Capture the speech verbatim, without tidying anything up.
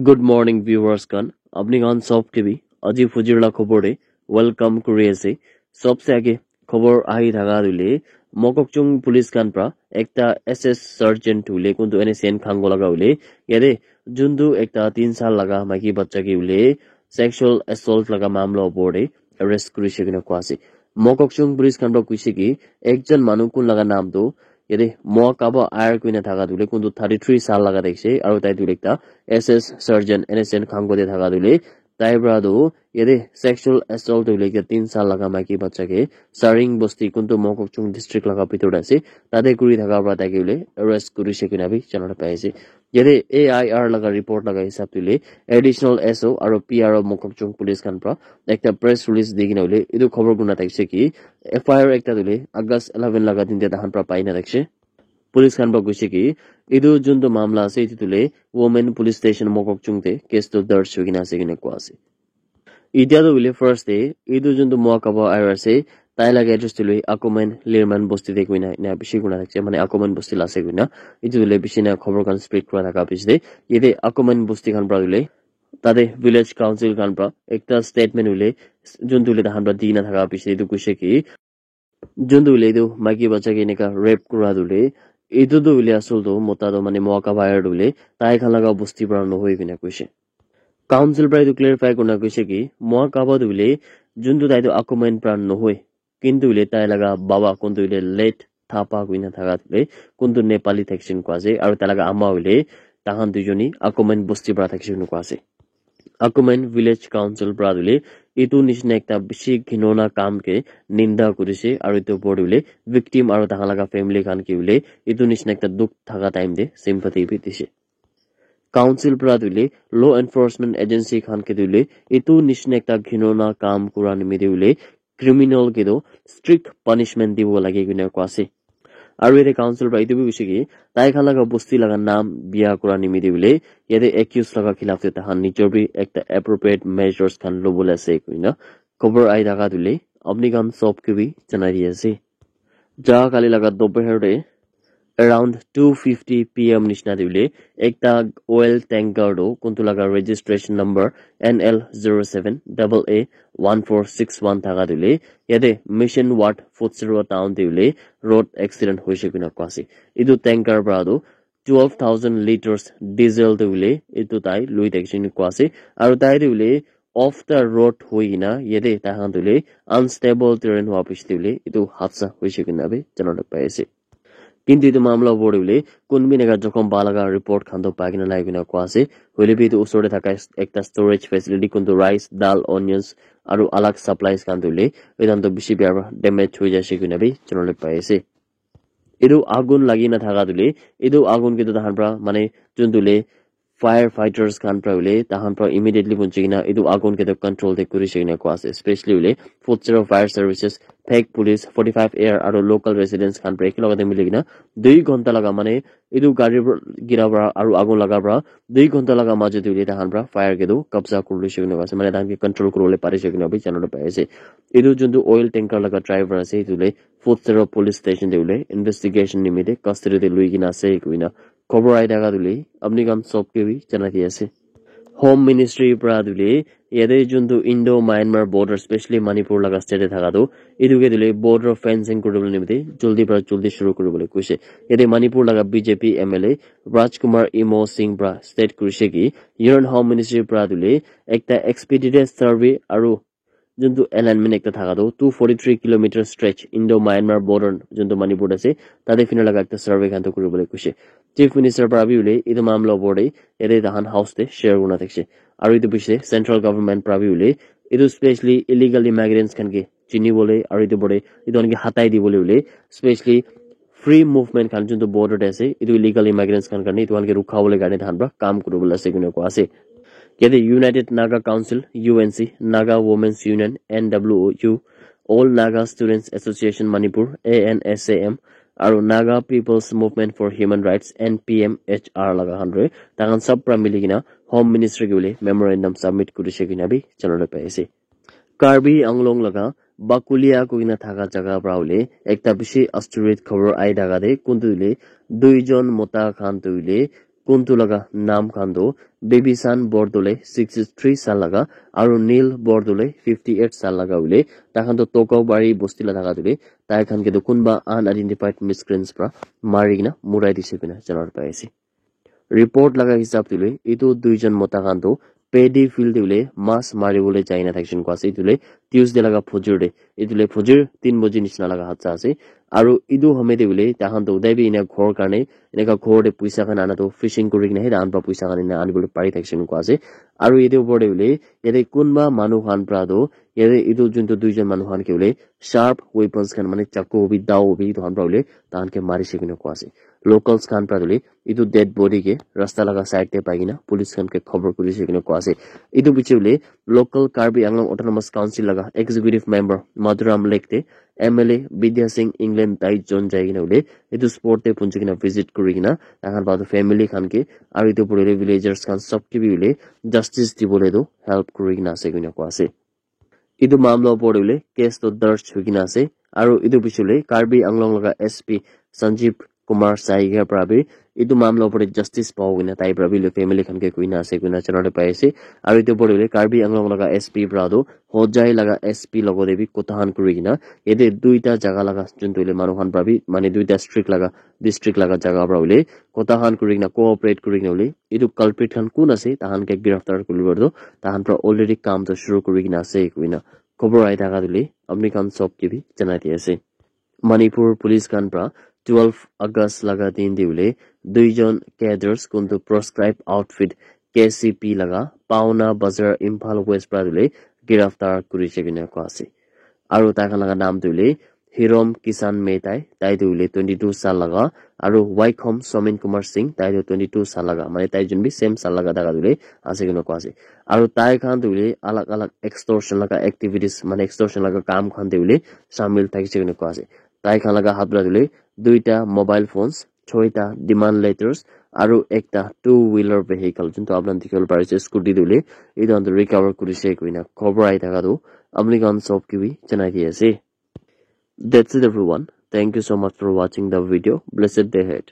Good morning, viewers khan. Apni khan sob ke bhi aji fujir la khobor de welcome kuri ase. Sobse age khobor ahi thaga dule Mokokchung police khan pra ekta S S sergeant hule kuntu N S N khango laga hule yate juntu ekta tin sal laga maiki bacha ke hule sexual assault laga mamla opor de arrest kuri shikina kwa ase. Mokokchung police khan pra kuise ki ekjon manu kun laga naam tu yate Moa Kaba Air kuina thaga tu le kuntu thirty three sal laga dekse aru tai tu le ekta S S sergeant N S N khango de thaga tu le tai pra tu yate sexual assault tu le ekta tin sal laga maiki bacha ke Saring bosti kuntu Mokokchung district laga bitor de ase tate kuri thaga pra tai ke le arrest kuri shikina bi janala pai ase. Yate A I R laga report laga hisab tu le additional S O aru P R O Mokokchung police khan pra ekta press release di kena hule etu khobor kuna thakise ki F I R ekta tu le August eleven laga din te tahan pra pai na thakise. Police khan pra kuise ki etu juntu mamla ase etu tu le Women Police Station Mokokchung te case tu darj hoi kena ase kena kua ase. Etia tu hule first te etu juntu Moa Kaba Air ase tai laga address tu le Akomen Lirman bosti te koina ena bishi kuna thakise mane Akomen bosti la ase koina etu tu le bishi na khobor khan spread kura thaka bishi te yate Akomen bosti khan pra tu le tate village council khan pra ekta statement hule juntu le tahan pra di na thaka bishi etu kuise ki juntu hule etu maiki bacha ke eneka rape kura tu le etu tu hule asol tu mota tu mane Moa Kaba Air tu le tai khan laga bosti pra nohoi kena kuise. Council pra etu clarify kurina kuise ki Moa Kaba tu hule juntu tai tu Akomen pra nohoi kintu hule tai laga baba kuntu hule late Thapa kuina thaga tu hule kuntu Nepali thakise kua ase aru tai laga ama hule tahan duijoni Akomen bosti pra thakise kua ase. Akomen Village Council pra tu le etu nishina ekta bishi ghinona kam ke ninda kurise aru etu opor tu le victim aru tahan laga family khan ke hule etu nishina ekta dukh thaga time te sympathy bi dise. Council pra tu le law enforcement agency khan ke tu le etu nishina ekta ghinona kam kura nimite hule criminal ke tu strict punishment dibo lage koina kua ase. Aru yate council pra etu bi kuise ki tai khan laga bosti laga naam bia kura nimite hule yate accused laga khilaf te tahan nijor bi ekta appropriate measures khan lobole ase koina khobor ahi thaga tu le apni khan sob ke bi janai di ase. Ja kali laga dopohar te around two fifty P M nishina te hule ekta oil tanker tu kuntu laga registration number N L zero seven double A one four six one thaga tu hule yate Mission Ward Futsero town te hule road accident hoise koina kua ase. Etu tanker pra tu twelve thousand liters diesel tu hule etu tai lui thakise koina kua ase aru tai tu hule off the road hoi kena yate tahan tu le unstable terrain hua piche te hule etu hadsa hoise kena bi janala pai ase. Kintu etu mamla opor te hule kun bi eneka jokhom pa laga report khan tu pai kena nai koina kua ase. Hoile bi etu usor te thaka ekta storage facility kuntu rice, dal, onions aru alag supplies khan tu hule etu khan tu bishi bia pra damage hoi jaise koina bi janala pai ase. Etu agun lagi na thaga tu le etu agun ke tu tahan pra mane juntu le fire fighters khan pra hule tahan pra immediately punchi kena etu agun ke tu control te kuri shikina kua ase especially hule Futsero fire services, Phek police, forty five air aru local residents khan pra ekelogate mili kena dui ghonta laga mane etu gari pra gira pra aru agun laga pra dui ghonta laga majo te hule tahan pra fire ke tu kabza kuri shikina kua ase mane tahan ke control kuribole pari shikina bi janala pai ase. Etu juntu oil tanker laga driver ase etu le Futsero police station te hule investigation nimite custody te lui kena ase koina khobor ahi thaga tu le apni khan sob ke bi janai di ase. Home Ministry pra tu le yate juntu Indo Myanmar border specially Manipur laga state te thaga tu etu ke tu le border fencing kuribole nimite joldi pra joldi shuru kuribole kuise. Yate Manipur laga B J P M L A Rajkumar Imo Singh pra state kurise ki Union Home Ministry pra tu le ekta expedited survey aru juntu alignment ekta thaga tu two forty three kilometer stretch Indo Myanmar border juntu Manipur te ase tate fina laga ekta survey khan tu kuribole kuise. Chief Minister pra bi hule etu mamla opor te yate tahan house te share kurina thakise aru etu piche te central government pra bi hule etu specially illegal immigrants khan ke chini bole aru etu opor te etu khan ke hatai dibole hule specially free movement khan juntu border te ase etu illegal immigrants khan karne etu khan ke rukha bole karne tahan pra kam kuribole ase koina kua ase. Yate United Naga Council, U N C, Naga Women's Union, N W O U, All Naga Students Association Manipur, A N S A M, aru Naga People's Movement for Human Rights, N P M H R laga khan re, takan sab pra mili kena Home Ministry ke bole memorandum submit kurise kena bi janala pai ase. Karbi Anglong laga Bakulia koina thaga jaga pra hule ekta bishi astorit khobor ahi thaga te kuntu hule duijon mota khan tu hule kuntu laga naam khan tu Baby San Bordole sixty three sal laga aru Neil Bordole fifty eight sal laga hoile tai khan tu Tokobari bosti la thaka tu hoile tai khan ke tu kunba unidentified miscreants pra mari kena murai dise koina jana pai ase. Report laga hisab te hoile etu duijon mota khan tu paddy field te hoile mas mari bole jai na thakishe koina koa ase. Etu hoile Tuesday laga phujur te, etu hoile phujur tin baji nishina laga hadsa ase. Aru etu home te hoile tai khan tu udai bi ena ghor karne eneka ghor te puisa khan ana tu fishing kuri kena he tai khan pra puisa khan ena ani bole pari thakishe koina koa ase. Aru yate upor te hoile yate kunba manu khan pra tu yate etu juntu duijon manu khan ke hoile sharp weapons khan mane chaku hobi dao hobi etu khan pra hoile tai khan ke marishe koina koa ase. Locals khan pra tu hoile etu dead body ke rasta laga side te pai kena police khan ke khobor kurishe koina koa ase. Etu piche hoile local Karbi Anglong Autonomous Council laga executive member Madhuram Lake te M L A Bidya Singh England tai jon jai kena hoile etu spot te punchi kena visit kuri kena tai khan pra tu family khan ke aru etu upor te villagers khan sob ke bi hoile justice dibole tu help kuri kena ase koina koa ase. Etu mamla upor te hoile case tu darj hoi kena ase aru etu piche hoile Karbi Anglong laga S P Sanjeev Kumar Saikia pra bi etu mamla upor te justice pabo koina tai pra bi hoile family khan ke koina ase koina jana pai ase. Aru etu upor te hoile Karbi Anglong laga S P pra tu Hojai laga S P logo te bi kotha khan kuri kena yate duita jaga laga juntu hoile manu khan pra bi mane duita district laga district laga jaga pra hoile kotha khan kuri kena cooperate kuri kena hoile etu culprit khan kun ase tai khan ke giraftar kuri bole tu tai khan pra already kam tu shuru kuri kena ase koina khobor ahi thaka tu hoile apni khan sob ke bi janai di ase. Manipur police khan pra twelve August laga din te hoile duijon cadres kuntu proscribed outfit K C P laga Paona Bazar Imphal West pra tu hoile giraftar kurishe koina koa ase. Aru tai khan laga naam tu hoile Hirom Kisan Metai, tai tu hoile twenty two sal laga, aru Waikhom Somin Kumar Singh, tai tu twenty two sal laga, mane tai jun bi same sal laga thaka tu hoile ase koina koa ase. Aru tai khan tu hoile alag alag extortion laga activities, mane extortion laga kam khan te hoile shamil thakishe koina koa ase. Tai khan laga hat pra tu hoile duita mobile phones, choita demand letters, aru ekta two wheeler vehicle juntu apni khan dikhi bole pari ase scooty tu hoile etu khan tu recover kurishe koina khobor ahi thaka tu apni khan sob ke bi janai di ase. That's it everyone. Thank you so much for watching the video. Blessed day ahead.